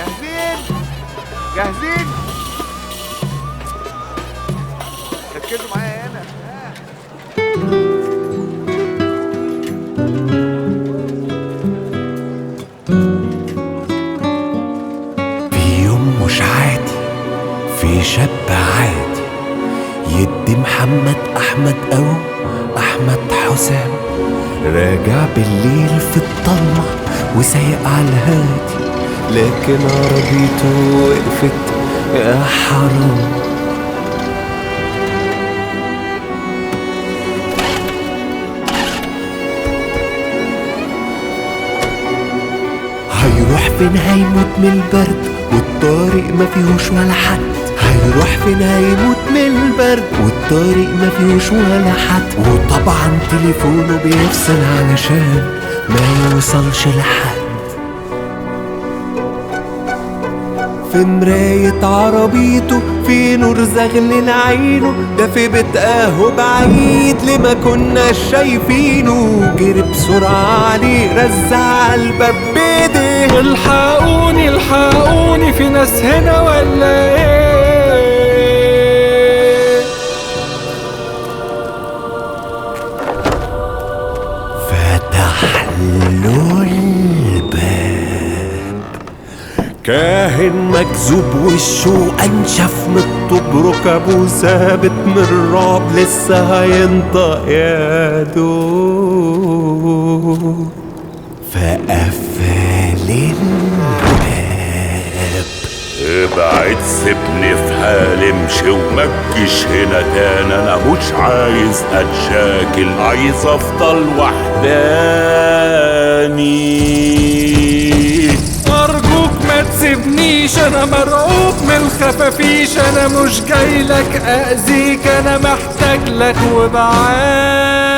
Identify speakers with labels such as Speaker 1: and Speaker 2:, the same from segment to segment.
Speaker 1: جاهزين؟ جاهزين؟ ركزوا معايا هنا.
Speaker 2: في يوم مش عادي، في شاب عادي يدي محمد أحمد أو أحمد حسام، راجع بالليل في الضلمة وسايق على الهادي، لكن عربيته وقفت يا حرام. هيروح فين؟ هيموت من البرد والطريق ما فيهوش ولا حد. هيروح فين؟ هيموت من البرد والطريق ما فيهوش ولا حد. وطبعا تليفونه بيفصل علشان ما يوصلش لحد. في مراية عربيته في نور زغلل عينه، ده في بيت قهوة بعيد لما كنا شايفينه. جري بسرعة عليه رزع على الباب بإيديه،
Speaker 3: الحقوني الحقوني في ناس هنا ولا ايه؟
Speaker 2: فتح له الباب كاهن مكذوب وشه أنشف من الطوب، ركبه ثابت من الرعب لسه هينطق يا دوب. فقفل الباب،
Speaker 4: ابعد سيبني في حالي، امشي وما تجيش هنا تاني، انا مش عايز اتشاكل، عايز افضل وحداني.
Speaker 3: أرجوك ما تسيبنيش، أنا مرعوب من الخفافيش، أنا مش جايلك أأذيك، أنا محتاج لك وبعاني.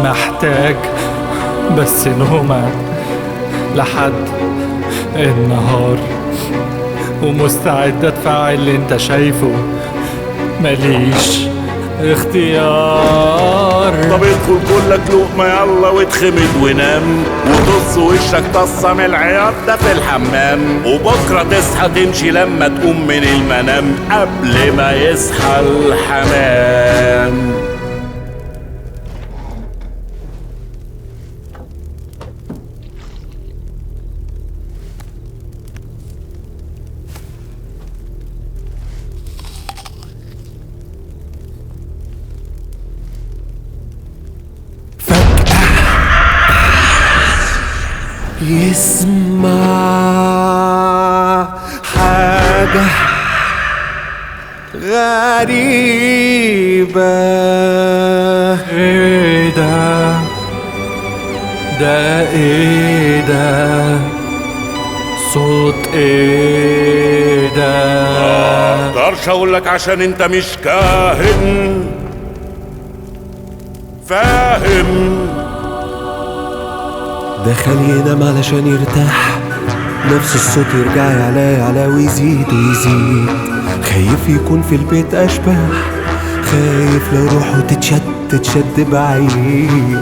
Speaker 3: محتاج بس نومة لحد النهار، ومستعد أدفع اللي انت شايفه، ماليش اختيار.
Speaker 4: طب ادخل كلك لقمة يلا واتخمد ونام، وطص وشك طصة من العياط ده في الحمام، وبكرة تصحى تمشي لما تقوم من المنام قبل ما يصحى الحمام.
Speaker 2: يسمع حاجة غريبة.
Speaker 3: ايه ده؟ ده ايه ده؟ صوت ايه ده؟
Speaker 4: مقدرش اقولك عشان انت مش كاهن فاهم.
Speaker 2: دخل ينام علشان يرتاح، نفس الصوت يرجع يعلى يعلى ويزيد ويزيد. خايف يكون في البيت أشباح، خايف لو روحه تتشد تتشد بعيد.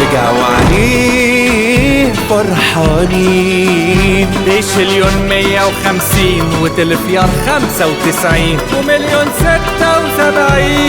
Speaker 2: رجع وعليه فرحانين.
Speaker 3: دشليون 150 وتلفيار 95 ومليون 76.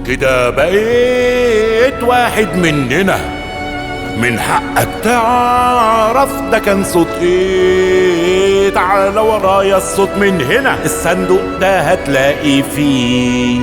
Speaker 4: كده بقيت واحد مننا، من حقك تعرف ده كان صوت ايه. تعال ورايا الصوت من هنا، الصندوق ده هتلاقي فيه.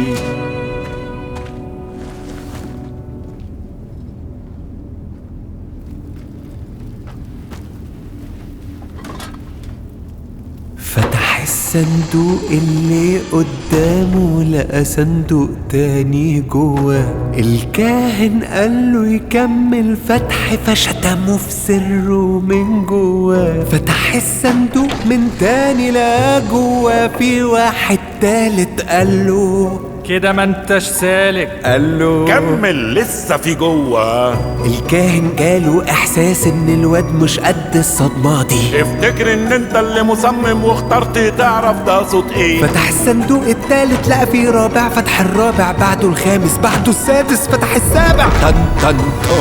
Speaker 2: فتح الصندوق اللي قدامه لقى صندوق تاني جواه. الكاهن قاله يكمل فتح فشتمه في سره من جواه. فتح الصندوق من تاني لقى جواه في واحد تالت قاله
Speaker 3: كده ما انتش سالك،
Speaker 2: قاله
Speaker 4: كمل لسه في جوه.
Speaker 2: الكاهن جاله احساس ان الواد مش قد الصدمه دي.
Speaker 4: افتكر ان انت اللي مصمم واخترت تعرف ده صوت ايه.
Speaker 2: فتح الصندوق التالت لقى فيه رابع، فتح الرابع بعده الخامس بعده السادس، فتح السابع تن تن تن.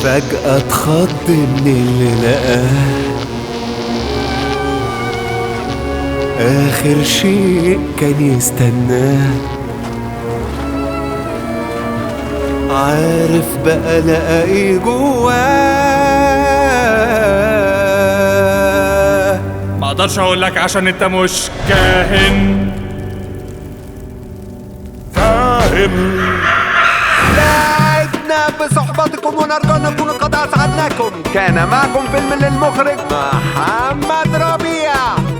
Speaker 2: فجأة اتخض من اللي لقاه، آخر شيء كان يستناه. عارف بقى لقى ايه جواه.
Speaker 3: ما اقدرش اقول لك عشان انت مش كاهن
Speaker 4: فاهم.
Speaker 1: سعدنا بصحبتكم ونرجو أن نكون قد أسعدناكم. كان معكم فيلم للمخرج محمد ربيع،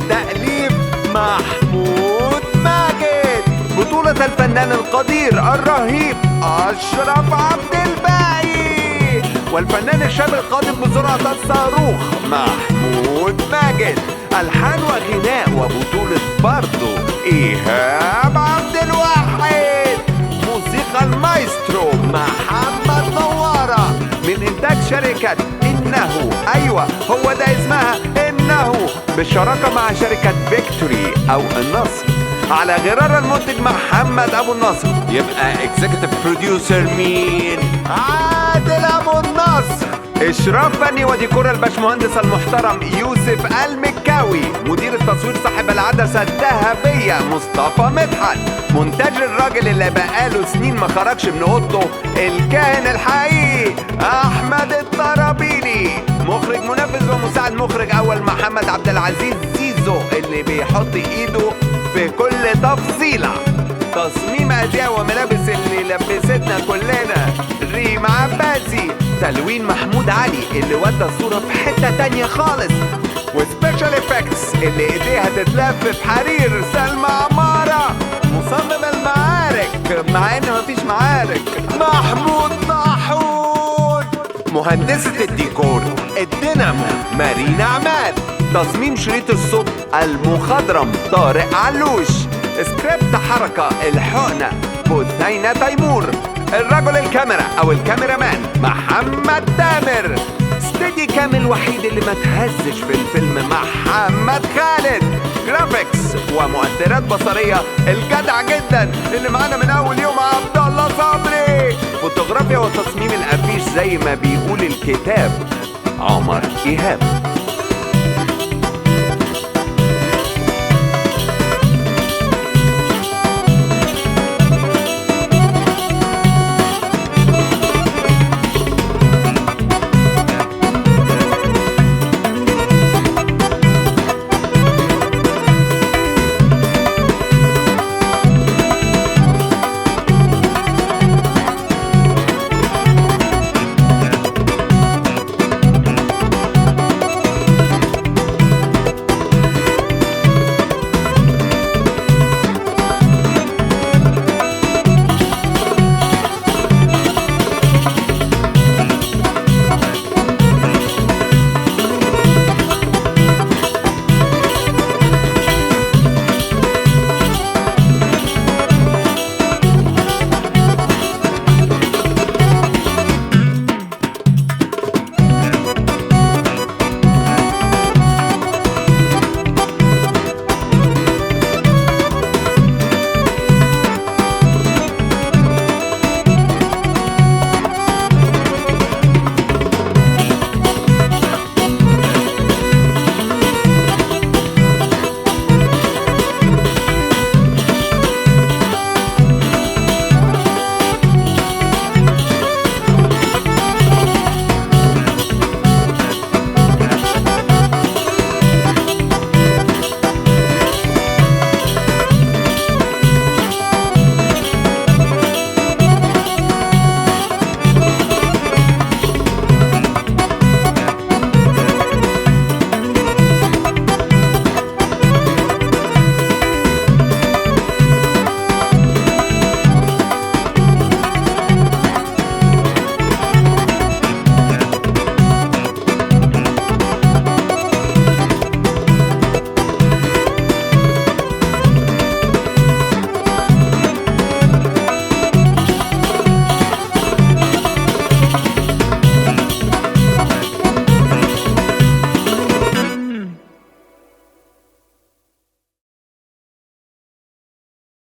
Speaker 1: تأليف محمود ماجد، بطولة الفنان القدير الرهيب أشرف عبد الباقي، والفنان الشاب القادم بسرعة الصاروخ محمود ماجد، ألحان وغناء وبطولة برضو إيهاب عبد الواحد، موسيقى المايسترو محمد نوارة، من إنتاج شركة إنه، أيوة هو ده اسمها إنه، بالشراكة مع شركة فيكتوري أو النصر، على غرار المنتج محمد أبو النصر. يبقى executive producer مين؟ عادل أبو النصر. إشراف فني وديكور الباشمهندس المحترم يوسف المكاوي، مدير التصوير صاحب العدسة الذهبية مصطفى مدحت، مونتاج الراجل اللي بقاله سنين ما خرجش من أوضته الكاهن الحقيقي أحمد الطرابيلي، مخرج منفذ ومساعد مخرج أول محمد عبد العزيز زيزو اللي بيحط إيده في كل تفصيلة، تصميم أزياء وملابس اللي لبستنا كلنا ريم عباسي، تلوين محمود علي اللي ودى الصورة في حتة تانية خالص، و special effects اللي ايديها تتلف في حرير سلمى عمارة، مصمم المعارك مع ان مفيش معارك محمود طاحون، مهندسة الديكور الدينامو مارينا عماد، تصميم شريط الصوت المخضرم طارق علوش، سكريبت حركة الحقنة بثينة تيمور، الرجل الكاميرا أو ال cameraman محمد تامر، steadicam الوحيد اللي ما تهزش في الفيلم محمد خالد، graphics ومؤثرات بصرية الجدع جدا اللي معانا من أول يوم عبد الله صبري، فوتوغرافيا وتصميم الأفيش زي ما بيقول الكتاب عمر إيهاب.